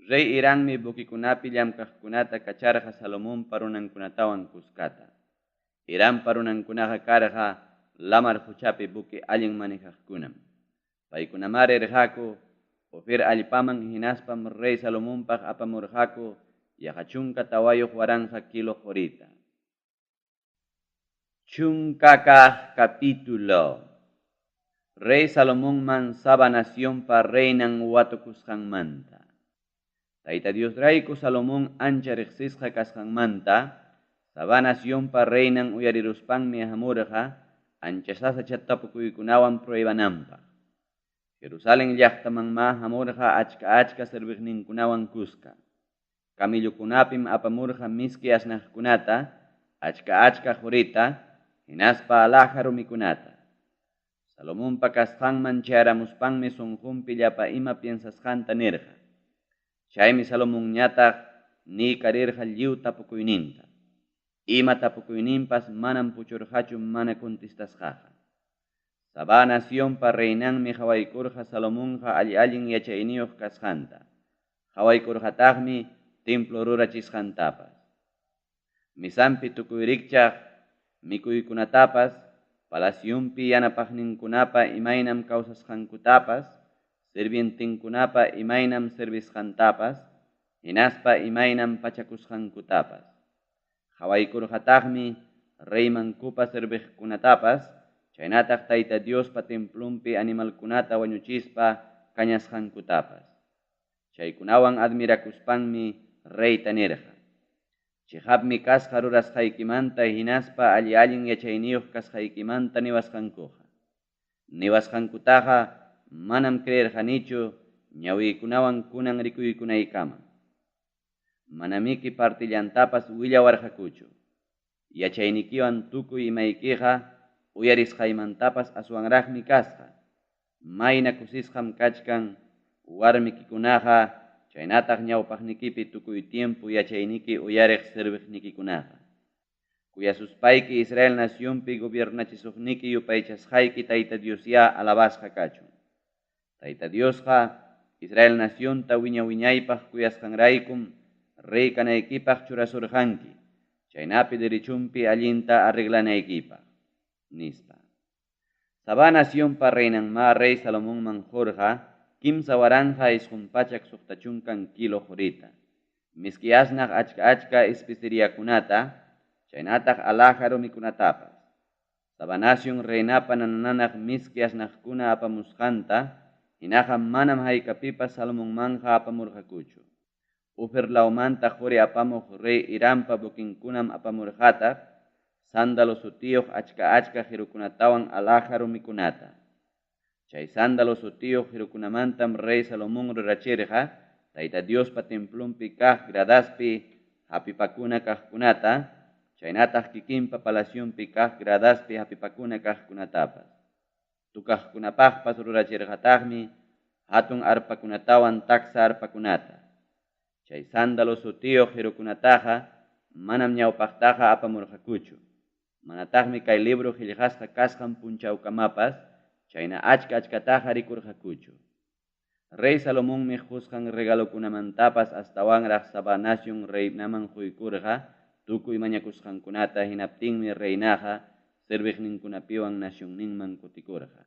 Rey Hirammi buquekunapi llamkaqkunata kacharqa Salomonpa runankunatawan kuskata. Hirampa runankunaqa karqa lamar qochapi buque allin manejaqkunam. Paykunamá rirqaku Ofir allpaman hinaspam rey Salomonpaq apamurqaku yaqa 14,000 kilo qorita. Chunkakaq capítulo. Rey Salomonman Saba nacionpa reinan watukusqanmanta. Tayta Diosrayku Salomón ancha reqsisqa kasqanmanta, Sabá nacionpa reinan uyariruspanmi hamurqa ancha sasacha tapukuykunawan pruebananpaq. Jerusalén llaqtamanmá hamurqa achka-achka serviqninkunawan kuska. Camellokunapim apamurqa miski asnaqkunata, achka-achka qorita, hinaspa alhaja rumikunata. Salomonpa kasqanman chayaramuspanmi sonqonpi llapa ima piensasqanta nirqa. Chaymi Salomonñataq niykarirqa lliw tapukuyninta. Ima tapukuyninpas manam puchurqachu mana contestasqaqa. Sabá nacionpa reinanmi qawaykurqa Salomonqa alli-allin yachayniyuq kasqanta. Qawaykurqataqmi templo rurachisqantapas. Mesanpi tukuy rikchaq mikuykunatapas, palacionpi yanapaqninkunapa imaynam kawsasqankutapas, sirvientenkunapa imaynam servisqantapas, hinaspa imaynam pachakusqankutapas. Qawaykurqataqmi reymankupa serviqkunatapas, chaynataq Tayta Diospa templonpi animalkunata wañuchispa kañasqankutapas. Chaykunawan admirakuspanmi reyta nirqa: Cheqapmi kasqa rurasqaykimanta hinaspa alli-allin yachayniyuq kasqaykimanta niwasqankuqa. Niwasqankutaqa manam creerqanichu ñawiykunawan kunan rikuykunaykama. Manamiki partillantapas willawarqakuchu. Yachaynikiwan tukuy imaykiqa uyarisqaymantapas aswanraqmi kasqa. Mayna kusisqam kachkan warmikikunaqa chaynataq ñawpaqnikipi tukuy tiempo yachayniki uyariq serviqnikikunaqa. Kuyasuspayki Israel nacionpi gobiernachisuqniki yupaychasqayki Tayta Diosyá alabasqa kachun. Tayta Diosqa Israel nacionta wiña-wiñaypaq kuyasqanraykum rey kanaykipaq churasurqanki, chaynapi derechonpi allinta arreglanaykipaq, nispa. Sabá nacionpa reinanmá rey Salomonman qorqa 3960 kilo qorita, miski asnaq achka-achka especeriakunata, chaynataq alhaja rumikunatapas. Sabá nacion reinapa nana-nanaq miski asnaqkuna apamusqanta hinaqa manam haykapipas Salomonmanqa apamurqakuchu. Ofir lawmanta qori apamuq rey Hirampa buquenkunam apamurqataq sándalo sutiyuq achka-achka qirukunatawan alhaja rumikunata. Chay sándalo sutiyuq qirukunamantam rey Salomón rurachirqa Tayta Diospa templonpi kaq gradaspi hapipakuna kaqkunata, chaynataq kikinpa palacionpi kaq gradaspi hapipakuna kaqkunatapas. Tocaqkunapaqpas rurachirqataqmi hatun arpakunatawan taksa arpakunata. Chay sándalo sutiyuq qirukunataqa manam ñawpaqtaqa apamurqakuchu. Manataqmi kay libro qellqasqa kasqan punchawkamapas chayna achka-achkataqa rikurqakuchu. Rey Salomonmi qosqan regalokunamantapas astawanraq Sabá nacion reinaman qoykurqa tukuy mañakusqankunata hinaptinmi reinaqa serviqninkunapiwan nacionninman kutikurqa.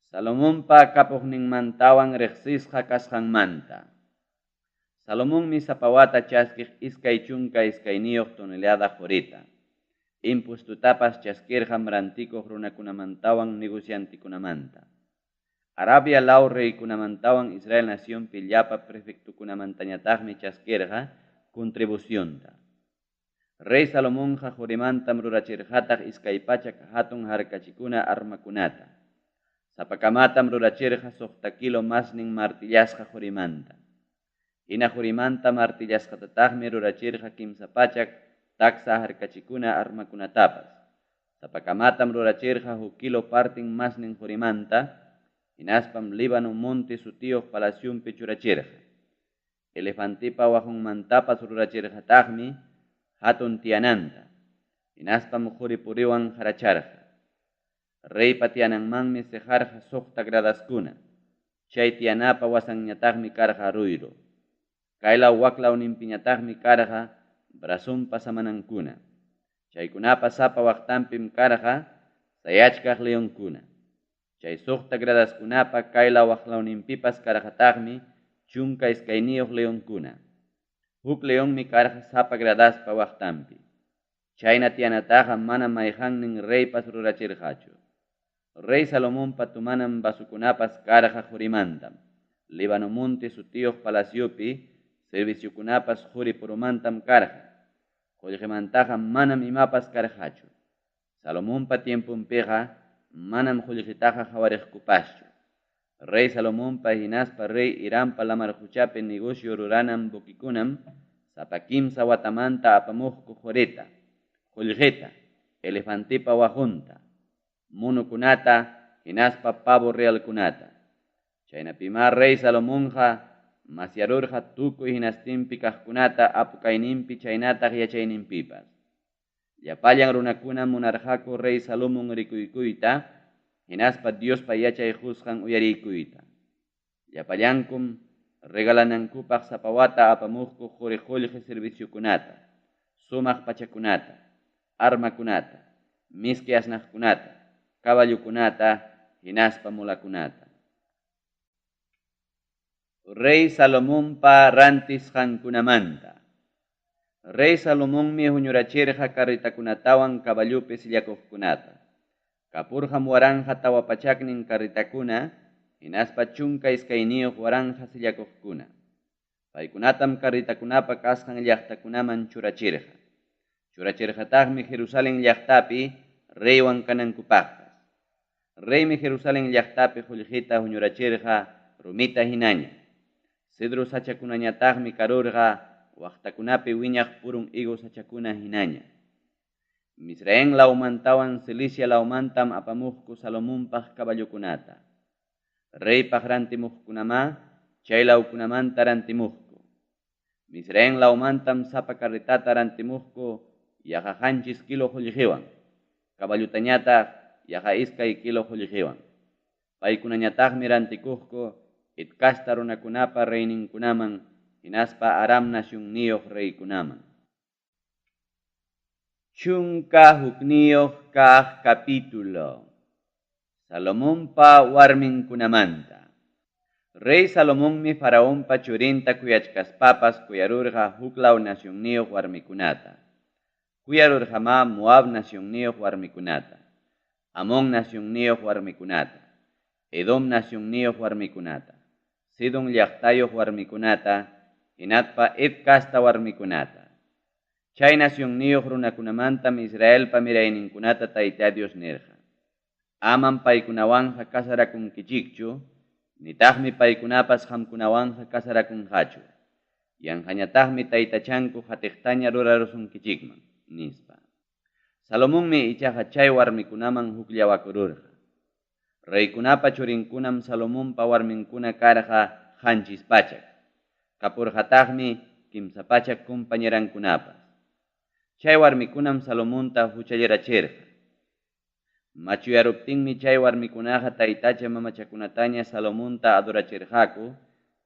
Salomonpa kapuqninmantawan reqsisqa kasqanmanta. Salomonmi sapa wata chaskiq 22 tonelada qorita. Impuestotapas chaskirqam rantikuq runakunamantawan negociantekunamanta. Arabia law reykunamantawan Israel nacionpi llapa prefectokunamantañataqmi chaskirqa contribucionta. Rey Salomonqa qorimantam rurachirqataq 200 hatun harkachikuna armakunata. Sapakamatam rurachirqa 6 kilo masnin martillasqa qorimanta. Hina qorimanta martillasqatataqmi rurachirqa 300 taksa harkachikuna armakunatapas. Sapakamatam rurachirqa 1 kilo partin masnin qorimanta, hinaspam Líbano monte sutiyuq palacionpi churachirqa. Elefantepa waqunmantapas rurachirqataqmi hatun tiyananta, hinaspam qori puriwan qaracharqa. Reypa tiyananmanmi seqarqa 6 gradaskuna, chay tiyanapa wasanñataqmi karqa ruyru. Kaylaw waklawninpiñataqmi karqa brazonpa samanankuna. Chaykunapa sapa waqtanpim karqa sayachkaq leonkuna. Chay 6 gradaskunapa kaylaw waklawninpipas karqataqmi 12 leonkuna. Huk leonmi karqa sapa gradaspa waqtanpi. Chayna tiyanataqa manam mayqannin reypas rurachirqachu. Rey Salomonpa tomanan vasokunapas karqa qorimantam. Líbano monte sutiyuq palaciopi serviciokunapas qori purumantam karqa. Qollqemantaqa manam imapas karqachu. Salomonpa tiemponpiqa manam qollqetaqa qawariqkupaschu. Rey Salomonpa hinaspa rey Hirampa lamar qochapi negocio ruranan buquekunam sapa 3 watamanta apamuqku qorita, qollqeta, elefantepa waqunta, monokunata hinaspa pavo realkunata. Chaynapimá rey Salomonqa masyarurqa tukuy hinastinpi kaqkunata apu kayninpi chaynataq yachayninpipas. Llapallan runakunam munarqaku rey Salomón rikuykuyta, hinaspa Diospa yachay qusqan uyariykuyta. Llapallankum regalanankupaq sapa wata apamuqku qori qollqe serviciokunata, sumaq pachakunata, armakunata, miski asnaqkunata, caballokunata, hinaspa mulakunata. Rey Salomonpa rantisqankunamanta. Rey Salomonmi huñurachirqa carretakunatawan caballopi sillakuqkunata. Kapurqam 1400 carretakuna, hinaspa 12,000 sillakuqkuna. Paykunatam carretakunapa kasqan llaqtakunaman churachirqa. Churachirqataqmi Jerusalén llaqtapi reywan kanankupaqpas. Reymi Jerusalén llaqtapi qollqeta huñurachirqa rumita hinaña. Cedro sachakunañataqmi karurqa waqtakunapi wiñaq purun higo sachakuna hinaña. Misraín lawmantawan Cilicia lawmantam apamuqku Salomonpaq caballokunata. Reypaq rantimuqkunamá chay lawkunamanta rantimuqku. Misraín lawmantam sapa carretata rantimuqku yaqa 7 kilo qollqewan, caballutañataq yaqa 2 kilo qollqewan. Paykunañataqmi rantikuqku Het casta runakunapa reyninkunaman hinaspa Aram nacionniyuq reykunaman. 11 kaq capítulo. Salomonpa warminkunamanta. Rey Salomonmi Faraonpa churinta kuyachkaspapas kuyarurqa huklaw nacionniyuq warmikunata. Kuyarurqamá Moab nacionniyuq warmikunata, Amón nacionniyuq warmikunata, Edom nacionniyuq warmikunata, Sidon llaqtayuq warmikunata, hinaspa Het casta warmikunata. Chay nacionniyuq runakunamantam Israelpa mirayninkunata Tayta Dios nirqa: Amam paykunawanqa casarakunkichikchu, nitaqmi paykunapas qamkunawanqa casarakunqachu. Yanqañataqmi taytachanku qatiqtaña rurarusunkichikman, nispa. Salomonmi ichaqa chay warmikunaman hukllawakururqa. Reykunapa churinkunam Salomonpa warminkuna karqa 700. Kapurqataqmi 300 compañerankunapas. Chay warmikunam Salomonta huchallirachirqa. Machuyaruptinmi chay warmikunaqa taytacha mamachakunataña Salomonta adorachirqaku,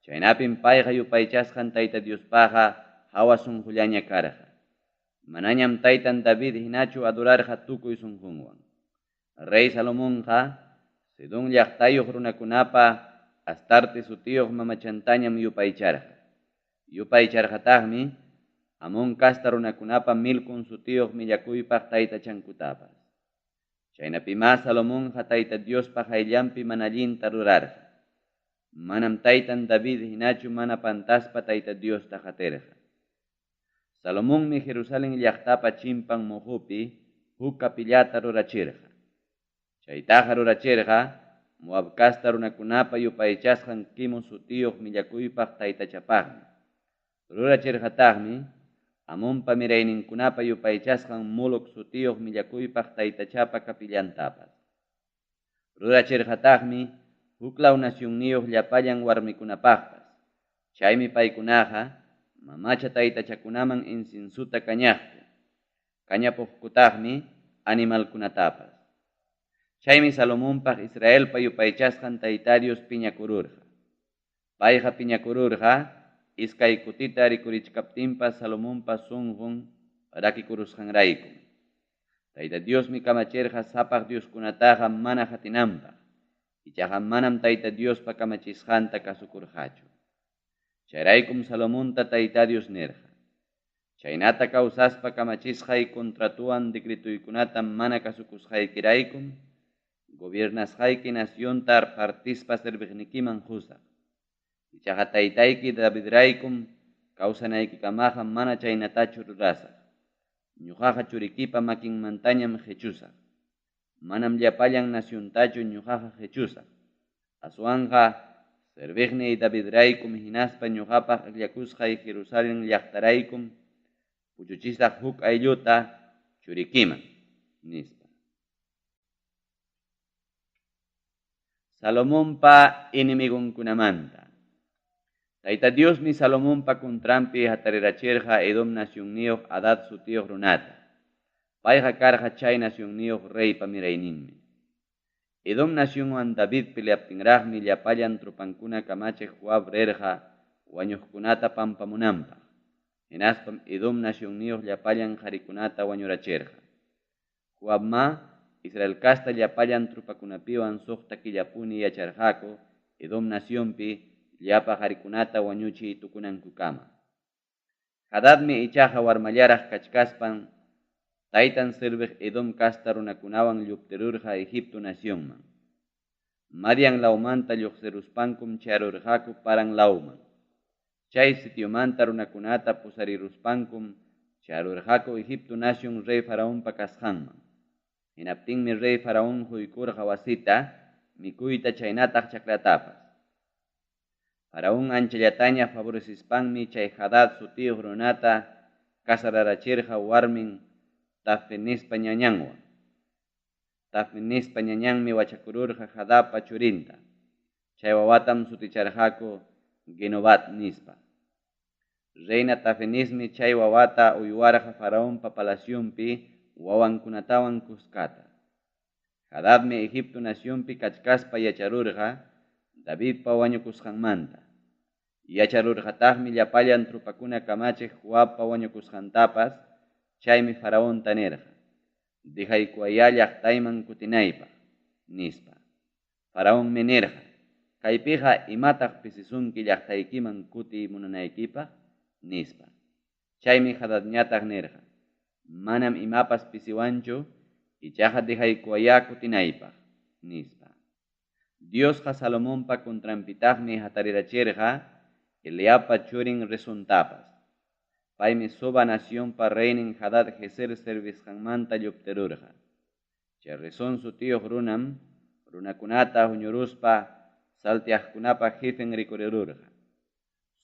chaynapim payqa yupaychasqan Tayta Diospaqqa hawa sunqullaña karqa. Manañam taytan David hinachu adorarqa tukuy sunqunwan. Rey Salomonqa Sidón llaqtayuq runakunapa Astarte sutiyuq mamachantañam yupaycharqa. Yupaycharqataqmi Amón casta runakunapa Milcom sutiyuq millakuypaq taytachankutapas. Chaynapimá Salomonqa Tayta Diospa qayllanpi mana allinta rurarqa. Manam taytan David hinachu mana pantaspa Tayta Diosta qatirqa. Salomonmi Jerusalén llaqtapa chimpan moqopi huk capillata rurachirqa. Chaytaqa rurachirqa Moab casta runakunapa yupaychasqan Quemos sutiyuq millakuypaq taytachapaqmi. Rurachirqataqmi Amonpa mirayninkunapa yupaychasqan Moloc sutiyuq millakuypaq taytachapa capillantapas. Rurachirqataqmi huklaw nacionniyuq llapallan warmikunapaqpas. Chaymi paykunaqa mamacha taytachakunaman inciensuta kañaqku. Kañapuqkutaqmi animalkunatapas. Chaymi Salomonpaq Israelpa yupaychasqan Tayta Dios piñakururqa. Payqa piñakururqa iskay kutita rikurichkaptinpas Salomonpa sunqun rakikurusqanraykum. Tayta Diosmi kamachirqa sapaq Dioskunataqa mana qatinanpaq. Ichaqa manam Tayta Diospa kamachisqanta kasukurqachu. Chayraykum Salomonta Tayta Dios nirqa: Chaynata kawsaspa kamachisqay contratuwan decretuykunata mana kasukusqaykiraykum, gobiernasqayki nacionta partispa serviqnikiman qusaq. Ichaqa taytayki Davidraykum kawsanaykikamaqa mana chaynatachu rurasaq. Ñuqaqa churikipa makinmantañam qechusaq. Manam llapallan naciontachu ñuqaqa qechusaq. Aswanqa serviqniy Davidraykum hinaspa ñuqapaq akllakusqay Jerusalén llaqtaraykum puchuchisaq huk aylluta churikiman, nispa. Salomonpa enemigonkunamanta. Tayta Diosmi Salomonpa contranpi hatarirachirqa Edom nacionniyuq Hadad sutiyuq runata. Payqa karqa chay nacionniyuq reypa mirayninmi. Edom nacionwan David peleaptinraqmi llapallan tropankuna kamachiq Joab rirqa wañuqkunata pampamunanpaq. Hinaspam Edom nacionniyuq llapallan qarikunata wañurachirqa. Joabmá Israel casta llapallan tropakunapiwan suqta killapuni yacharqaku Edom nacionpi llapa qarikunata wañuchiy tukunankukama. Hadadmi ichaqa warmallaraq kachkaspan taytan serviq Edom casta runakunawan lluptirurqa Egipto nacionman. Madian lawmanta lluqsiruspankum chayarurqaku Paran lawman. Chay sitiomanta runakunata pusariruspankum chayarurqaku Egipto nacion rey Faraonpa kasqanman. Hinaptinmi rey Faraón huykurqa wasita, mikuyta chaynataq chakratapas. Faraón anchallataña favorecispanmi chay Hadad sutiyuq runata casararachirqa warmin Tafenespa ñañanwan. Tafenespa ñañanmi wachakururqa Hadadpa churinta. Chay wawatam suticharqaku Genobat nispa. Reina Tafenesmi chay wawata uywarqa Faraonpa palacionpi wawankunatawan kuskata. Hadadmi Egipto nacionpi kachkaspa yacharurqa Davidpa wañukusqanmanta. Yacharurqataqmi llapallan tropakuna kamachiq Joabpa wañukusqantapas, chaymi Faraonta nirqa: Dejaykuwayá llaqtayman kutinaypaq, nispa. Faraonmi nirqa: Kaypiqa imataq pisisunki llaqtaykiman kutiy munanaykipaq, nispa. Chaymi Hadadñataq nirqa: Manam imapas pisiwanchu, ichaqa dejaykuwayá kutinaypaq, nispa. Diosqa Salomonpa contranpitaqmi hatarirachirqa Eliabpa churin Rezontapas. Paymi Soba nacionpa reynin Hadad Geser servisqanmanta lluptirurqa. Chay Rezón sutiyuq runam runakunata huñuruspa salteaqkunapa jefen rikurirurqa.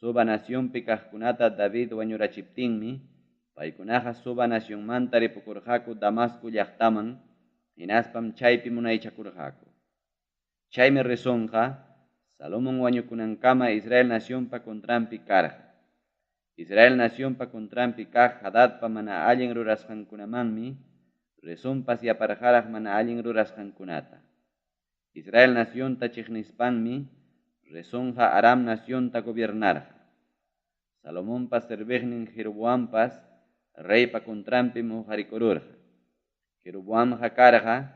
Soba nacionpi kaqkunata David wañurachiptinmi paykunaqa Soba nacionmanta ripukurqaku Damasco llaqtaman, hinaspam chaypi munaychakurqaku. Chaymi Rezonqa Salomón wañukunankama Israel nacionpa contranpi karqa. Israel nacionpa contranpi kaq Hadadpa mana allin rurasqankunamanmi Rezonpas yaparqaraq mana allin rurasqankunata. Israel nacionta chiqnispanmi Rezonqa Aram nacionta gobiernarqa. Salomonpa serviqnin Jeroboampas reypa contranpim huqarikururqa. Jeroboamqa karqa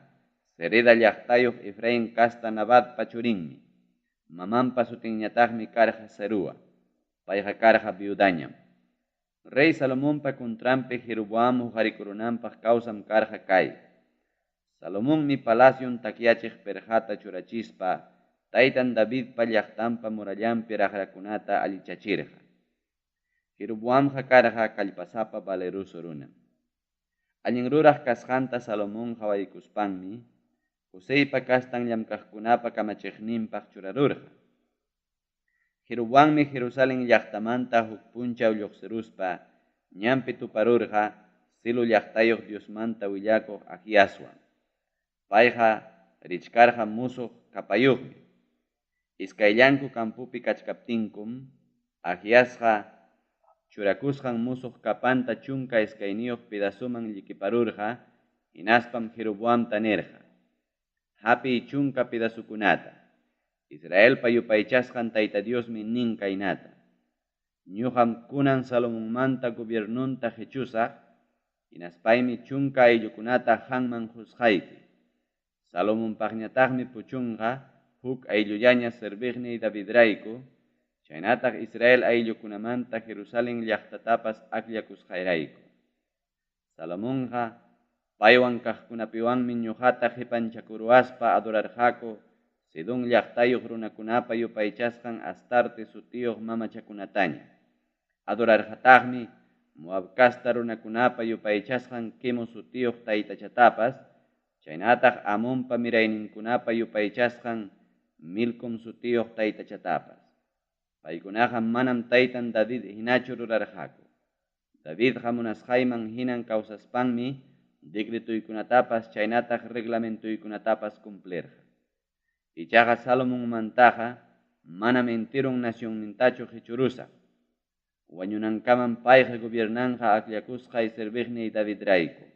Zereda llaqtayuq Efraín casta Nabatpa churinmi. Mamanpa sutinñataqmi karqa Zerúa. Payqa karqa viudañam. Rey Salomonpa contranpi Jeroboam huqarikurunanpaq kawsam karqa kay. Salomonmi palacion takyachiq perqata churachispa taytan Davidpa llaqtanpa murallanpi raqrakunata allichachirqa. Jeroboamqa karqa kallpasapa valeroso runam. Allin ruraq kasqanta Salomón qawaykuspanmi Joseypa kastan llamkaqkunapa kamachiqninpaq churarurqa. Jeroboammi Jerusalén llaqtamanta huk punchaw lluqsiruspa ñanpi tuparurqa Silo llaqtayuq Diosmanta willakuq Ahiaswan. Payqa richkarqa musuq capayuqmi. Iskayllanku campopi kachkaptinkum Ahiasqa churakusqan musuq capanta 12 pedazoman llikiparurqa, hinaspam Jeroboamta nirqa: Hapiy 10 pedazokunata. Israelpa yupaychasqan Tayta Diosmi nin kaynata: Ñuqam kunan Salomonmanta gobiernonta qechusaq, hinaspaymi 10 ayllukunata qanman qusqayki. Salomonpaqñataqmi puchunqa huk ayllullaña serviqniy Davidrayku, chaynataq Israel ayllukunamanta Jerusalén llaqtatapas akllakusqayrayku. Salomonqa paywan kaqkunapiwanmi ñuqata qipanchakuruwaspa adorarqaku Sidón llaqtayuq runakunapa yupaychasqan Astarte sutiyuq mamachakunataña. Adorarqataqmi Moab casta runakunapa yupaychasqan Quemos sutiyuq taytachatapas, chaynataq Amonpa mirayninkunapa yupaychasqan Milcom sutiyuq taytachatapas. Paykunaqa manam taytan David hinachu rurarqaku. Davidqa munasqayman hinan kawsaspanmi decretuykunatapas chaynataq reglamentuykunatapas cumplirqa. Ichaqa Salomonmantaqa manam enteron nacionnintachu qichurusaq. Wañunankamam payqa gobiernanqa akllakusqay serviqniy Davidrayku.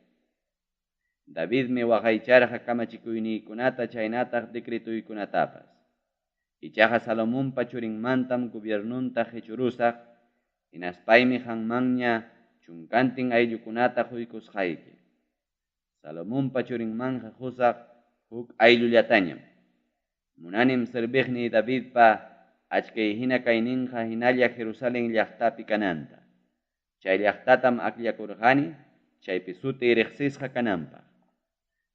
Davidmi waqaycharqa kamachikuyniykunata chaynataq decretuykunatapas. Ichaqa Salomonpa churinmantam gobiernonta qichurusaq, hinaspaymi qanmanña 10 ayllukunata quykusqayki. Salomonpa churinmanqa qusaq huk ayllullatañam. Munanim serviqniy Davidpa achkay hina kayninqa hinalla Jerusalén llaqtapi kananta. Chay llaqtatam akllakurqani, chaypi sutiy riqsisqa kananpaq.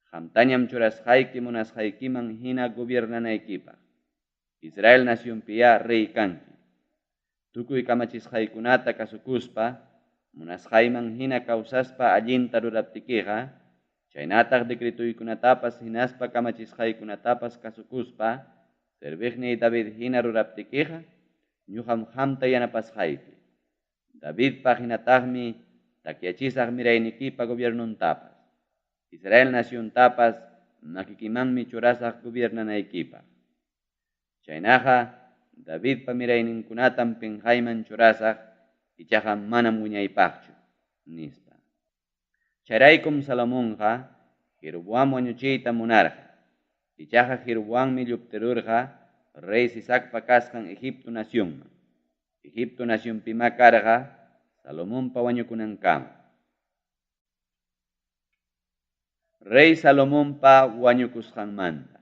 Qamtañam churasqayki munasqaykiman hina gobiernanaykipaq. Israel nacionpiya rey kanki. Tukuy kamachisqaykunata kasukuspa, munasqayman hina kawsaspa allinta ruraptikiqa, chaynataq decretuykunatapas hinaspa kamachisqaykunatapas kasukuspa, serviqniy David hina ruraptikiqa, ñuqam qamta yanapasqayki. Davidpaq hinataqmi takyachisaq miraynikipa gobiernontapas. Israel naciontapas makikimanmi churasaq gobiernanaykipaq. Chaynaqa Davidpa mirayninkunatam pinqayman churasaq, ichaqa manam wiñaypaqchu, nispa. Chayraykum Salomonqa Jeroboam wañuchiyta munarqa. Ichaqa Jeroboammi lluptirurqa rey Sisacpa kasqan Egipto nacionman. Egipto nacionpima karqa Salomonpa wañukunankama. Rey Salomonpa wañukusqanmanta.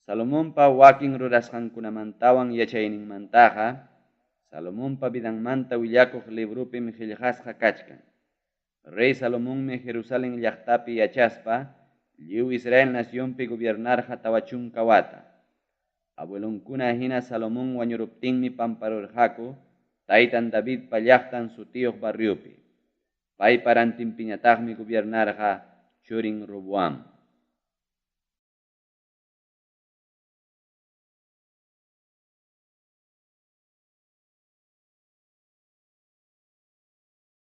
Salomonpa wakin rurasqankunamantawan yachayninmantaqa Salomonpa vidanmanta willakuq librupim qillqasqa kachkan. Rey Salomonmi Jerusalén llaqtapi yachaspa lliw Israel nacionpi gobiernarqa 40 wata. Abuelonkuna hina Salomón wañuruptinmi pamparurqaku taytan Davidpa llaqtan sutiyuq barriopi. Paypa rantinpiñataqmi gobiernarqa churin Roboam.